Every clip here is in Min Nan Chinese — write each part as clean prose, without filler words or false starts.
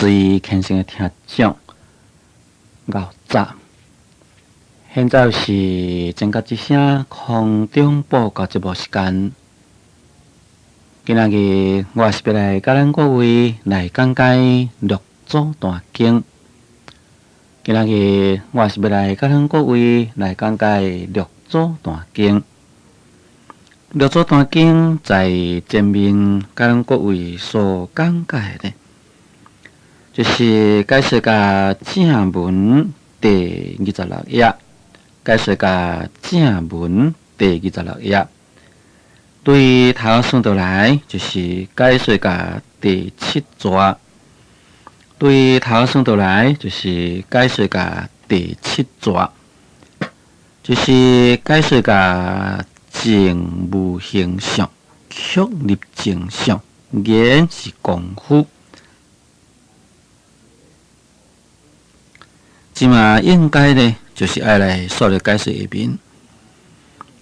隨虔誠的聽眾，𠢕早。現在是正覺之聲空中報告節目時間。今仔日我是欲來佮咱各位來講解六祖壇經。今仔日我是欲來佮咱各位來講解六祖壇經。六祖壇經在前面佮咱各位所講解的，就是解說甲正文第二十六頁，解說甲正文第二十六頁，對頭算倒來就是解說甲第七逝，對頭算倒來就是解說甲第七逝，就是解說甲靜無形相，卻入靜相，言是功夫。這馬應該呢，就是愛來煞來解說下面，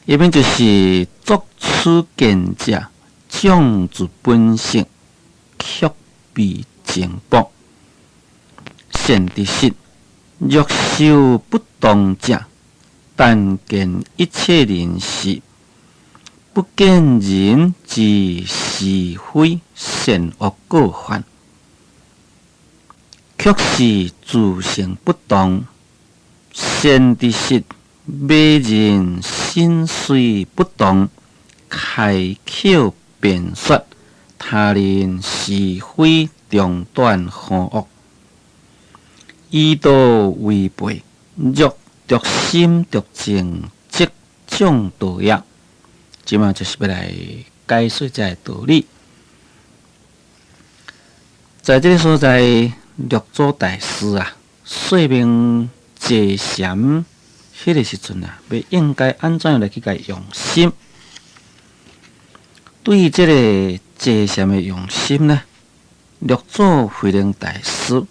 下面就是作此見者，障住本性，卻被靜縛。善知識，若修不動者，但見一切人事，不見人之是非善惡過患。卻是自性不動，善知識迷人心隨不動，開口便說他人是非長短好惡，依道違背，若著心著靜，則障道業。這馬就是欲來解說這个道理。在這个所在，六祖大師啊，說明坐禪彼个時陣啊，欲應該按怎樣來去共用心？對於這個坐禪的用心呢，六祖慧能大師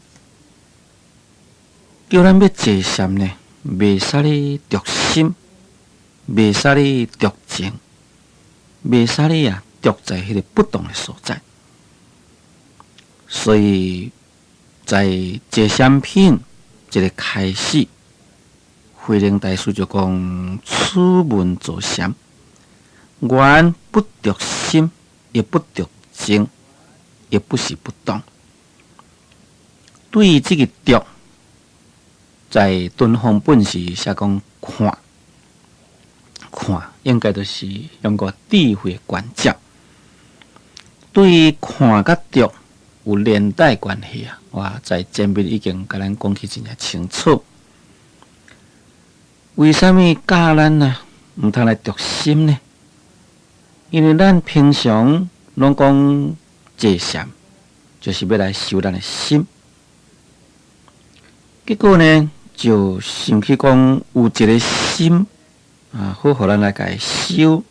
叫咱欲坐禪呢，袂使你著心，袂使你著靜，袂使你啊著在彼個不動的所在。所以在坐禪品這個開始，慧能大師就講：此門坐禪，願不著心，亦不著靜，亦不是不動。對於這個著，在敦煌本是寫講看，看應該就是用個智慧的觀照。對於看佮著有連帶關係啊！我在前面已經共咱講起真正清楚。為啥物教咱呢？毋通來著心呢？因為咱平常攏講坐禪，就是欲來修咱的心。結果呢，就想去講有一个心啊，好予咱來共伊修；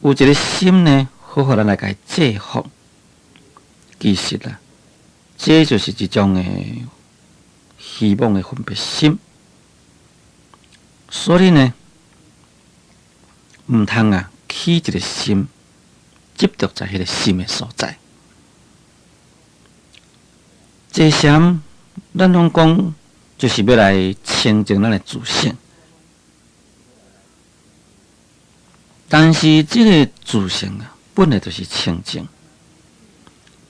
有一个心呢，好予咱來共伊制服。其實啊，這就是一種的虛妄的分別心。所以呢，毋通啊起一个心，執著在彼个心的所在。坐禪，咱攏講就是欲來清淨咱的自性。但是這个自性啊，本來就是清淨。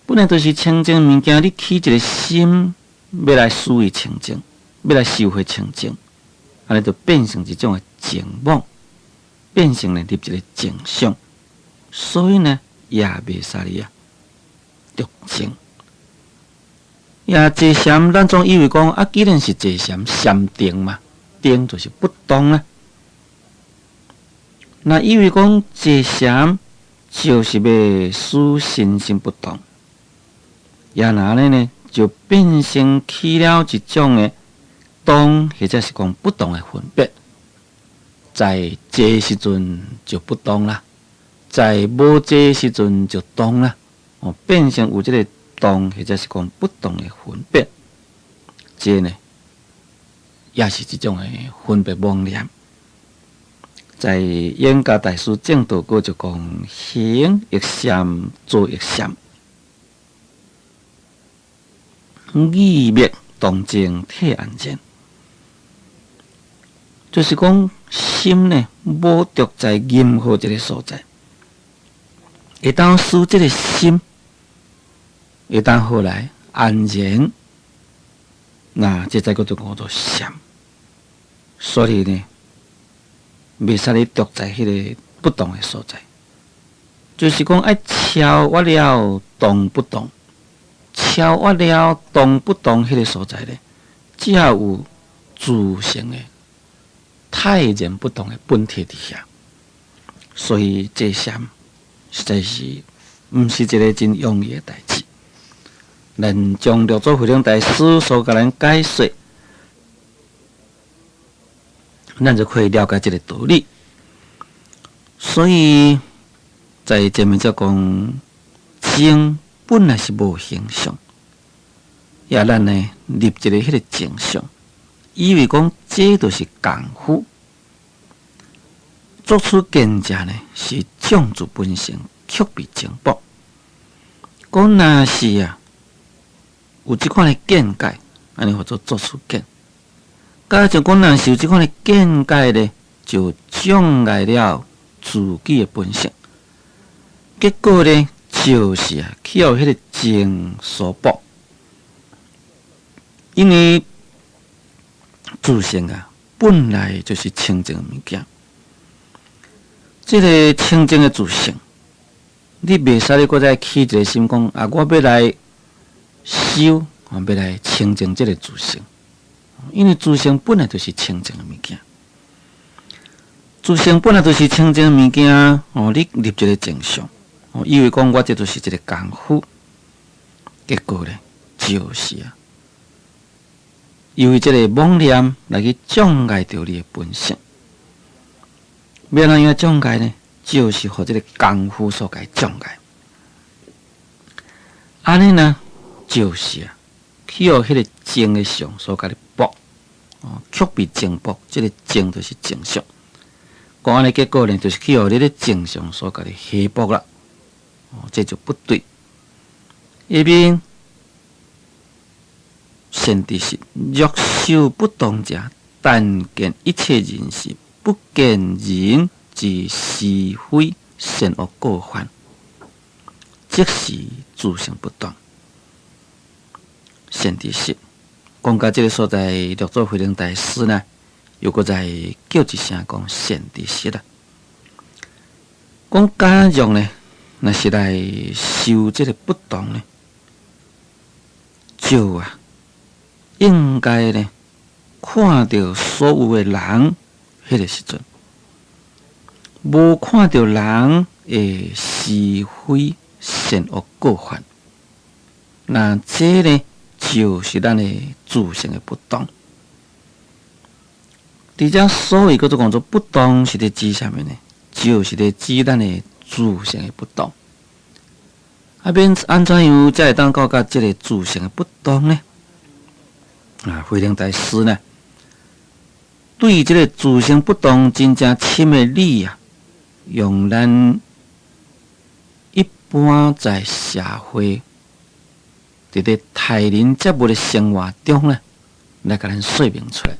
本來就是清淨物件，你起一个心，欲來使伊清淨，欲來修會清淨，按呢就變成一種的靜妄，變成呢入一个靜相，所以呢也袂使你啊著靜。也坐禪，咱總以為講啊，既然是坐禪，禪定嘛，定就是不動啊。若以為講坐禪就是欲使身心不動。也若按呢呢，就變成起了一種的動，或者是講不動的分別。在坐時陣就不動啦，在無坐時陣就動啦。哦，變成有這个動，或者是講不動的分別。這呢，也是一種的分別妄念。在永嘉大師證道歌就講：行亦禪，坐亦禪。意滅動靜體安然，就是講心呢無著在任何一个所在，會當使這个心會當好來安然，那這才叫做叫做禪。所以呢，袂使你著在彼个不動的所在，就是講愛超越了動不動，超越了動不動彼个所在咧，才有自性的泰然不動的本體佇遐。所以這禪實在是毋是一个真容易的代誌。咱將六祖慧能大師所共咱解說，咱就可以了解這个道理。所以在前面才講，靜本來是無形象，也咱呢立一个彼个靜相，以為講這就是功夫，作此見者呢是障住本性，卻被征服。講若是啊，有這款的見解，按呢號做作此見。假像講若是有這款的見解咧，就障礙了自己的本性。結果呢，就是啊，去予彼个靜所縛。因為自性啊，本來就是清淨的物件。這个清淨的自性，你袂使你閣再起一个心講啊，我欲來修，我欲來清淨這个自性。因為自性本來就是清淨的物件，自性本來就是清淨的物件。哦，你立一个靜相，哦，以為講我這就是一个功夫，結果咧，就是啊，由於這个妄念來去障礙著你的本性。欲按怎樣障礙呢？就是予這个功夫所共障礙。按呢呢，就是啊，去予彼个靜的相所共你縛，哦，卻被靜縛，這个靜就是靜相。講按呢結果呢，就是去予你个靜相所共你欺縛啦。哦，這就不對。下面善知識，若修不動者，但見一切人事，不見人之是非善惡過患，即是自性不動。善知識，講到這个所在，六祖慧能大師呢，又閣再叫一聲講善知識啦。講假若呢，若是來修這个不動呢，就啊，應該呢，看著所有的人，彼个時陣，無看著人的是非善惡過患，那這呢，就是咱的自性的不動。佇遮所謂叫做講做不動，是佇指啥物呢？就是佇指咱的自性的不動。啊，欲按怎樣才會當到達這个自性的不動呢？啊，慧能大師呢，對這个自性不動真正深的理啊，用咱一般在社會佇咧待人接物的生活中呢，來共咱說明出來。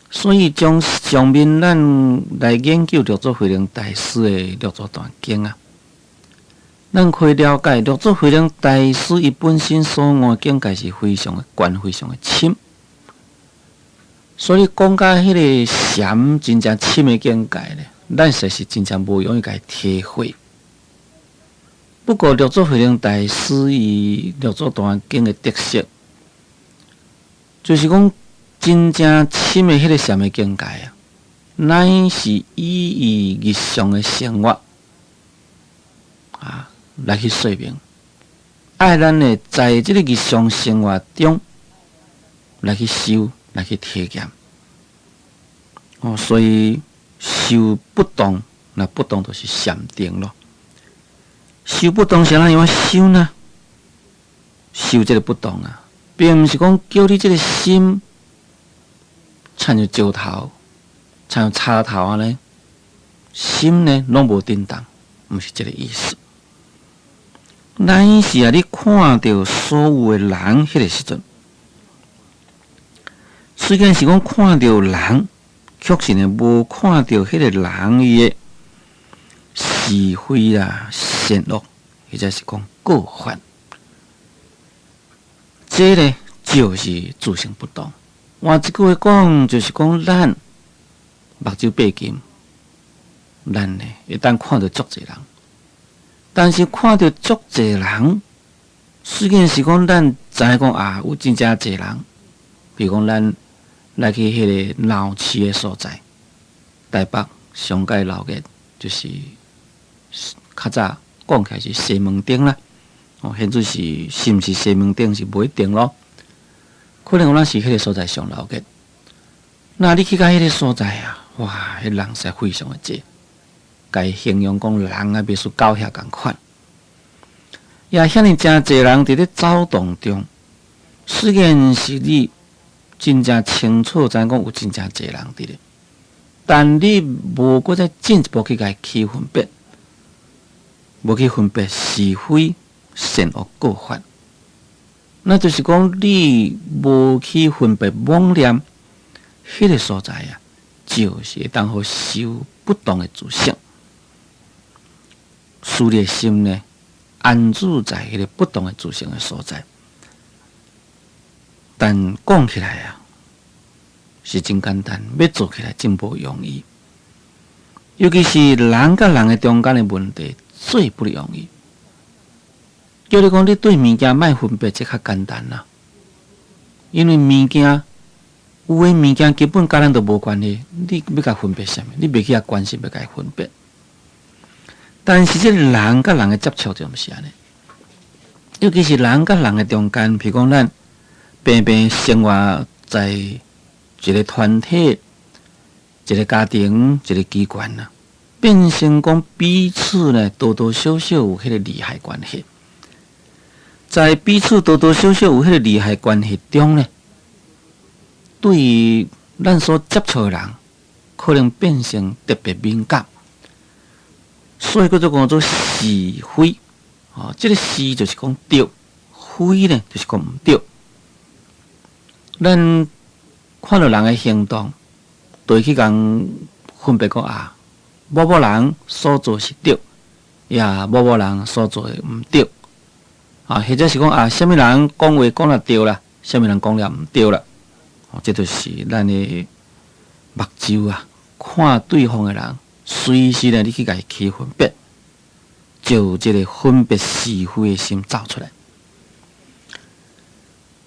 所以將上面咱來研究六祖慧能大師的六祖壇經啊，咱可以了解六祖慧能大師伊本身所悟境界是非常的懸，非常的深。所以講到彼个禪真正深的境界咧，咱實在是真正無容易共伊體會。不過六祖慧能大師伊六祖壇經的特色，就是講真正深的彼个禪的境界啊，乃是以伊日常的生活啊來去說明，愛咱呢在這个日常生活中來去修，來去體驗。哦，所以修不動，那不動就是禪定咯。修不動是按怎樣修呢？修這个不動啊，並毋是講叫你這个心親像石頭、親像柴頭按呢，心呢攏無振動，毋是這个意思。乃是啊，你看著所有的人彼个時陣，雖然是講看著人，確實呢無看著彼個人伊的是非啦、善惡，或者是講過犯，這呢就是自性不動。換一句話講，就是講咱目睭閉緊，咱呢會當看著足濟人，但是看著足濟人，雖然是講咱知影講啊，有真正濟人，比如講咱來去彼個鬧市的所在，台北上蓋鬧熱就是較早講起來是西門町啦，哦，現在是是毋是西門町是無一定咯，可能咱是彼個所在上鬧熱。那你去到彼個所在啊，哇，彼人實在非常的濟，共伊形容講人啊，袂輸狗遐仝款，也遐爾誠濟人佇咧走動中，雖然是你真正清楚知影講有真正濟人佇咧，但你無閣再進一步去共伊區分別，無去分別是非善惡過犯，那就是講你無去分別妄念，彼個所在啊，就是會當予修不動的自性，使你的心呢，安住在彼個不動的自性的所在。但講起來啊，是真簡單，欲做起來真無容易。尤其是人佮人的中間的問題，最不容易。叫你講，你對物件莫分別，這較簡單啦。因為物件有的物件根本佮咱都無關係，你欲共分別啥物？你袂去遐關心欲共伊分別。但是這人佮人的接觸就毋是按呢，尤其是人佮人的中間，譬如講咱平平生活在一個團體、一個家庭、一個機關啊，變成講彼此呢多多少少有彼個利害關係，在彼此多多少少有彼個利害關係中呢，對於咱所接觸的人，可能變成特別敏感，所以叫做講做是非。哦，這個是就是講對，非呢就是講毋對。咱看著人的行動，就會去共分別講啊，某某人所做是對，也某某人所做的毋對。啊，或者是講啊，啥物人講話講了對啦，啥物人講了毋對啦。哦，這就是咱的目睭啊，看對方的人，隨時呢，你去共伊去分別，就這個分別是非的心走出來。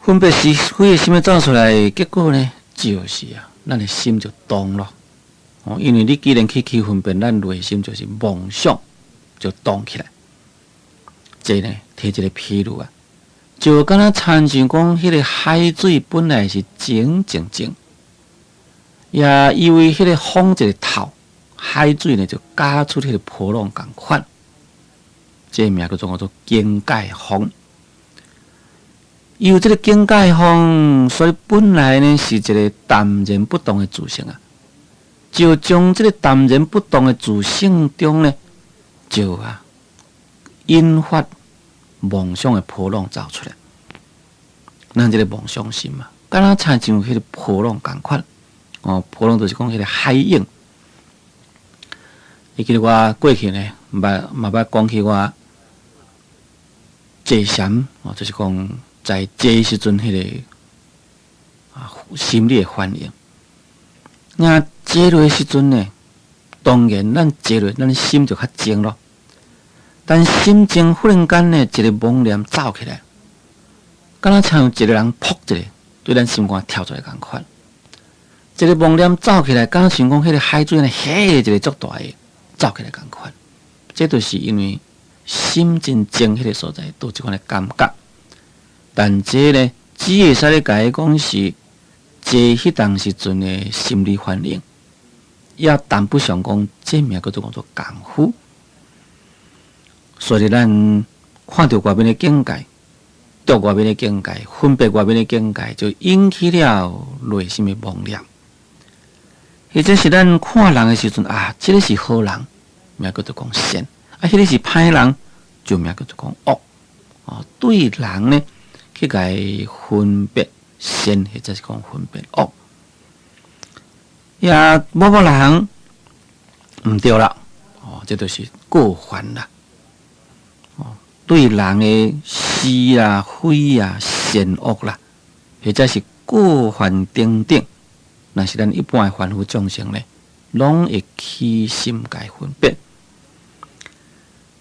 分別是非的心走出來，結果呢，就是啊，咱的心就動咯。哦，因為你既然去分別，咱內心就是妄想，就動起來。這呢，提一個譬喻啊，就敢若親像講，彼個海水本來是靜靜靜，也因為彼個風一個透，海水呢就攪出彼個波浪仝款。這個名叫做叫做境界風。有這個境界風，所以本來呢是一個淡然不動的自性啊，就將這個淡然不動的自性中呢，就啊引發妄想的波浪走出來。咱這個妄想心嘛，敢若親像彼個波浪仝款，哦，波浪就是講彼個海湧。會記得我過去呢，捌嘛捌講起我坐禪，哦，就是講在坐時陣彼個啊心理的反應。那坐落時陣呢，當然咱坐落，咱心就較靜咯。但心靜忽然間呢，一個妄念走起來，敢若親像一個人噗一下，對咱心肝跳出來仝款。一個妄念走起來，敢若像講彼個海水呢，嘿一個足大个走起來仝款。這就是因為心真靜彼個所在，都有這款的感覺。但這呢，只會使咧共伊講是坐彼當時陣的心理反應，也談不上講這名叫做講做功夫。所以咱看著外面的境界，著外面的境界，分別外面的境界，就引起了內心的妄念。或者是咱看人的時陣啊，這個是好人，名叫做講善；啊，彼個是歹人，就名叫做講惡。哦，對人呢去共分別善，或者是講分別惡，也某某人毋對啦，哦，這就是過犯啦。哦，對人的是啊、非啊、善惡啦，或者是過犯等等，若是咱一般的凡夫眾生咧，攏會起心共分別。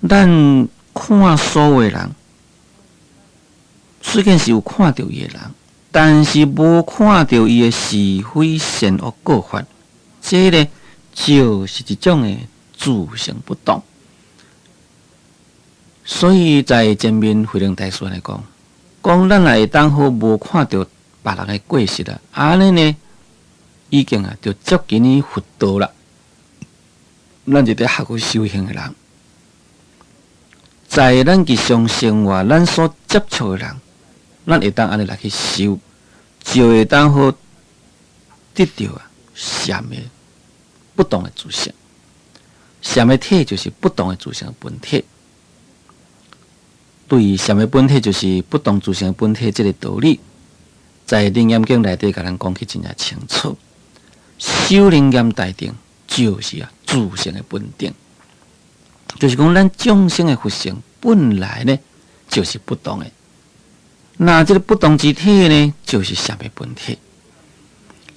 咱看所有的人，雖然是有看著伊的人，但是無看著伊的是非善惡過犯，這咧就是一種的自性不動。所以在前面慧能大師來講，講咱若會當好無看著別人的過失啊，按呢呢已經啊就接近於佛道啦。咱一個學佛修行的人，在咱日常生活，咱所接觸的人，咱會當按呢來去修，就會當好得著啊禪的不動的自性。禪的體就是不動的自性本體。對於禪的本體就是不動自性本體這個道理，在《楞嚴經》內底共咱講起真正清楚。修楞嚴大定就是啊自性的本定，就是講咱眾生的佛性本來呢就是不動的。那這個不動之體呢，就是禪的本體。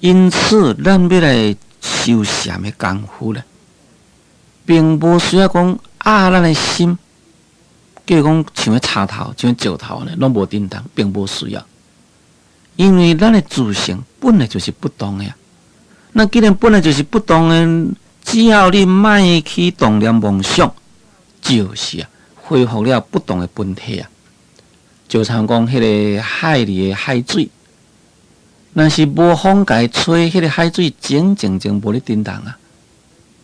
因此，咱欲來修禪的功夫咧，並無需要講壓咱的心，叫講像彼柴頭、像彼石頭呢，攏無振動，並無需要。因為咱的自性本來就是不動的啊。那既然本來就是不動的，只要你莫去動念妄想，就是啊，恢復了不動的本體啊。就像講彼个海裡的海水，若是無風共吹，彼个海水靜靜靜無咧振動啊。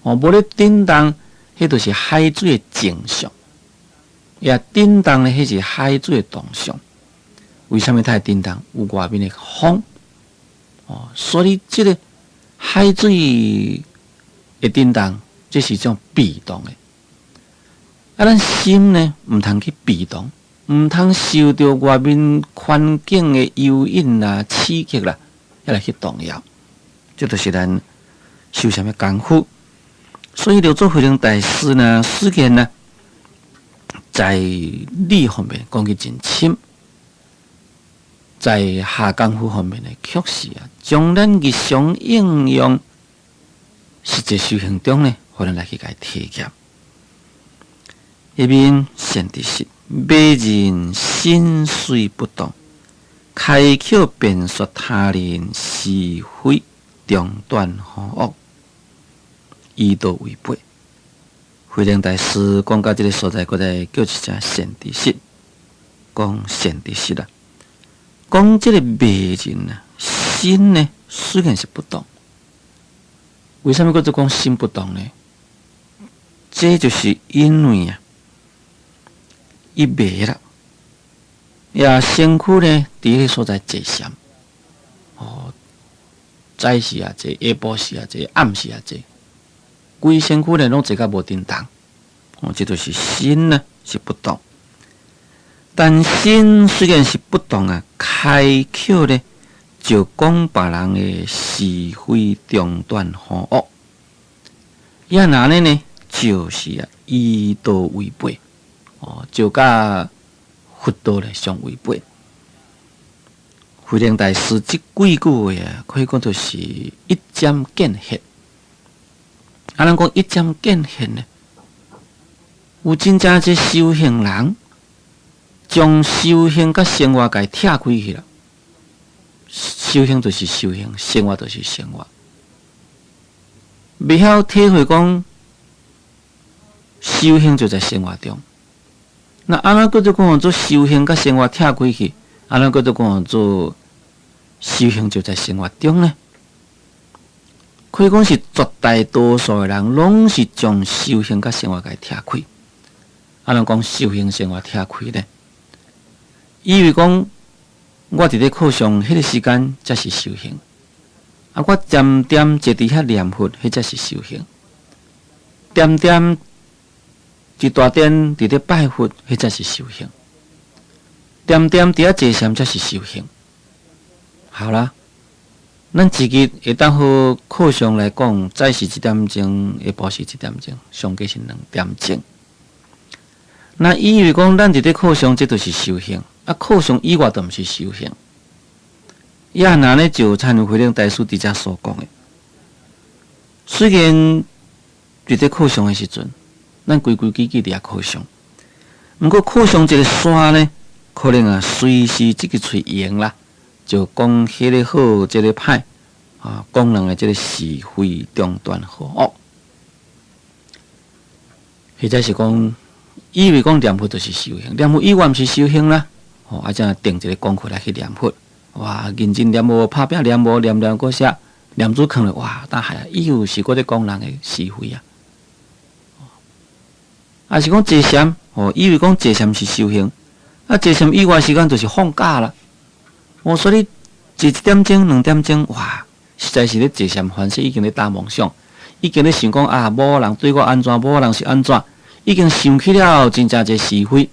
哦，無咧振動，彼就是海水的靜相。也振動呢，彼是海水的動相。為啥物它會振動？有外面的風。哦，所以這个海水會振動，這是一種被動的。啊，咱心呢，毋通去被動，毋通受著外面環境的誘引啦、刺激啦，遐來去動搖。這就是咱修禪的功夫。所以六祖慧能大師呢，雖然呢，在理方面講得真深，在下功夫方面呢，確實啊，將咱日常應用實際修行中呢，予咱來去共體驗。一面善知識，迷人心雖不動，開口便說他人是非長短好惡，依道違背。慧能大師講到這个所在，閣來叫一聲善知識，講善知識啦，講這个迷人啊，心呢雖然是不動，為啥物閣做講心不動呢？這就是因為啊，伊迷啦，也身軀呢，佇彼个所在坐禪，哦，早時也坐，下晡時也坐，暗時也坐，規身軀呢攏坐甲無振動，哦，這就是心呢是不動。但心雖然是不動啊，開口呢就講別人的是非長短好惡，也那呢呢，就是啊，依道違背，哦，就佮佛道咧相違背。慧能大師這幾句話啊，可以講做是一針見血。啊，咱講一針見血呢，有真正這修行人，將修行佮生活共拆開去啦。修行就是修行，生活就是生活。袂曉體會講修行就在生活中。那按怎閣做講做修行佮生活拆開去？按怎閣做講做修行就在生活中呢？可以講是絕大多數的人攏是將修行佮生活共拆開。按怎講修行生活拆開呢？以為講我佇咧課上彼个時間才是修行，啊，我恬恬坐佇遐念佛，彼才是修行。恬恬佇大殿佇咧拜佛，彼才是修行。恬恬佇遐坐禪才是修行。好啦，咱自己會當好課上來講，早時一點鐘，下晡時一點鐘，上濟是2點鐘。那以為講咱佇咧課上，這就是修行，啊，課上以外都毋是修行。也若呢，就親像慧能大師佇遮所講的，雖然佇咧課上的時陣，咱規規矩矩佇遐課上，毋過課上一个煞呢，可能啊隨時這个喙用啦，就講彼个好，這个歹，啊，講人的這个是非長短好惡，或者是講以為講念佛就是修行，念佛以外毋是修行啦，吼，啊，才定一个功課來去念佛。哇，認真念無，拍拚念無，念念閣寫，念珠囥咧，哇，但係伊又是閣咧講人的是非啊。啊是講坐禪，哦，以為講坐禪是修行，啊，坐禪以外時間就是放假啦。哦，所以坐一點鐘、2點鐘，哇，實在是咧坐禪，凡勢已經咧打妄想，已經咧想講啊，某人對我按怎，某人是按怎，已經想起了真正濟是非。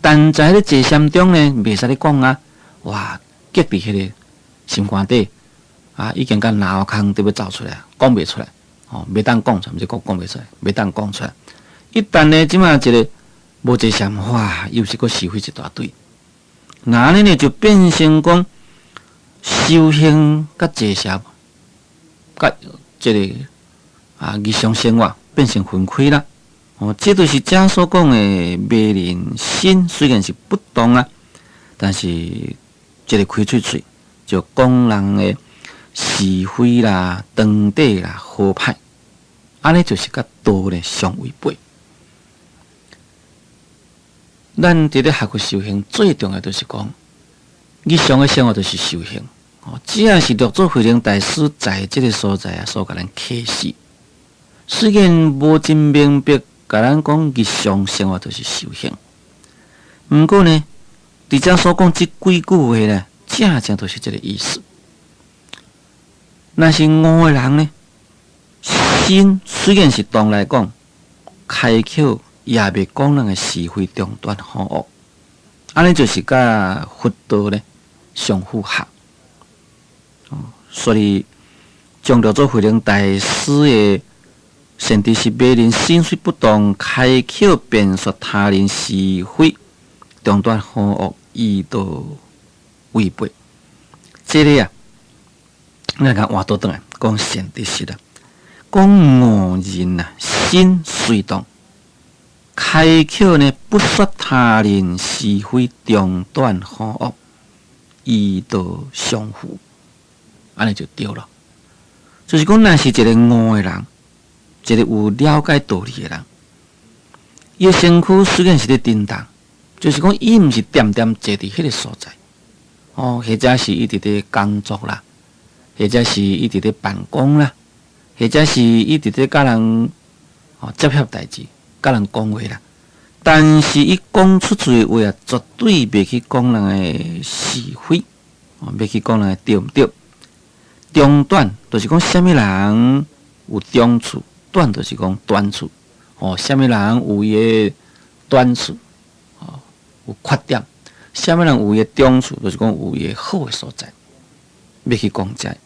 但在彼个坐禪中呢，袂使咧講啊。哇！結佇彼个心肝底啊，已經共腦空都欲走出來，講袂出來，哦，袂當講出來，毋是講講袂出來，袂當講出來。一旦呢，這馬一个無坐禪，哇，又是閣是非一大堆。那按呢呢，就變成講修行佮坐禪，佮這个啊日常生活變成分開啦。哦，這就是遮所講的迷人心，雖然是不動啊，但是。這个開喙喙就講人的是非啦、長短啦、好歹，按呢就是佮道咧相違背。咱佇咧學佛修行，最重要就是講，日常的生活就是修行。哦，只要是六祖慧能大師在這个所在啊，所共咱啟示，雖然無真明白，共咱講日常生活就是修行，毋過呢，佇遮所講這幾句話呢，正正就是這个意思。若是悟的人呢，心雖然是動來講，開口也袂講人的是非長短好惡，按呢就是佮佛道呢相符合。哦，所以將六祖慧能大師的善知識迷人心雖不動，開口便說他人是非長短好惡，與道違背。這个啊，咱共換倒轉來講善知識啦，講悟人啊，心雖動，開口呢不說他人是非長短好惡，與道相符，按呢就對了。就是講，若是一个悟的人，一个有了解道理的人，伊的身軀雖然是咧震動，就是講伊毋是恬恬坐佇彼个所在，哦，或者是伊佇咧工作啦，或者是伊佇咧辦公啦，或者是伊佇咧佮人哦接洽代誌，佮人講話啦。但是伊講出喙的話啊，絕對袂去講人的是非，哦，袂去講人的對毋對。長短就是講啥物人有長處，短就是講短處，哦，啥物人有伊的短處。有缺點，啥物人有伊的長處，就是講有伊的好的所在，袂去講這，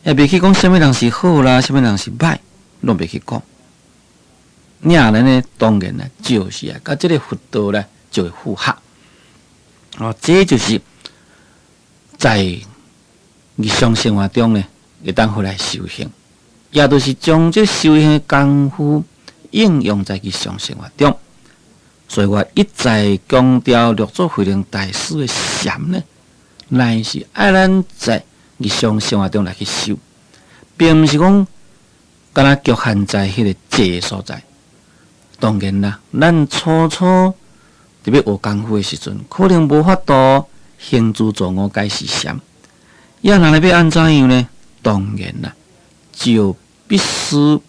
也袂去講啥物人是好啦，啥物人是歹，攏袂去講。爾呢，當然啦，就是啊，佮這个佛道咧就會符合。哦，這就是在日常生活中呢，會當好來修行，也就是將這修行的功夫應用在日常生活中。所以我一再強調六祖慧能大師的禪呢，乃是愛咱在日常生活中來去修，並毋是講敢若局限在彼个坐所在。當然啦，咱初初佇欲學功夫的時陣，可能無法度行住坐臥皆是禪。猶若欲按怎樣呢？當然啦，就必須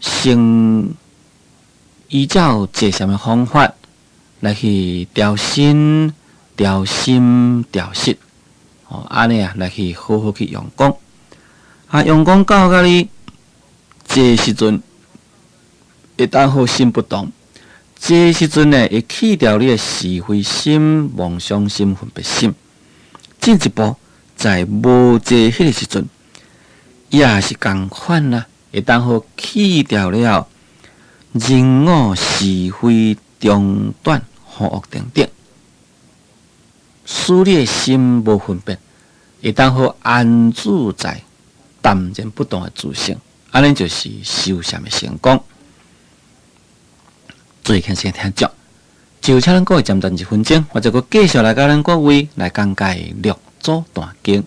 先依照坐禪的方法來去調身、調心、調息，哦，按呢啊來去好好去用功。啊，用功到甲你坐時陣會當好心不動，這時陣呢，會去掉你的是非心、妄想心、分別心。進一步，在無坐彼个時陣，也是仝款啦，會當予去掉了人我是非長短、好惡等等，使你的心無分別，會當予安住在淡然不動的自性，按呢就是修禪的成功。注意聽先聽足，就請咱各位暫停一分鐘，我就閣繼續來佮咱各位來講解六祖壇經。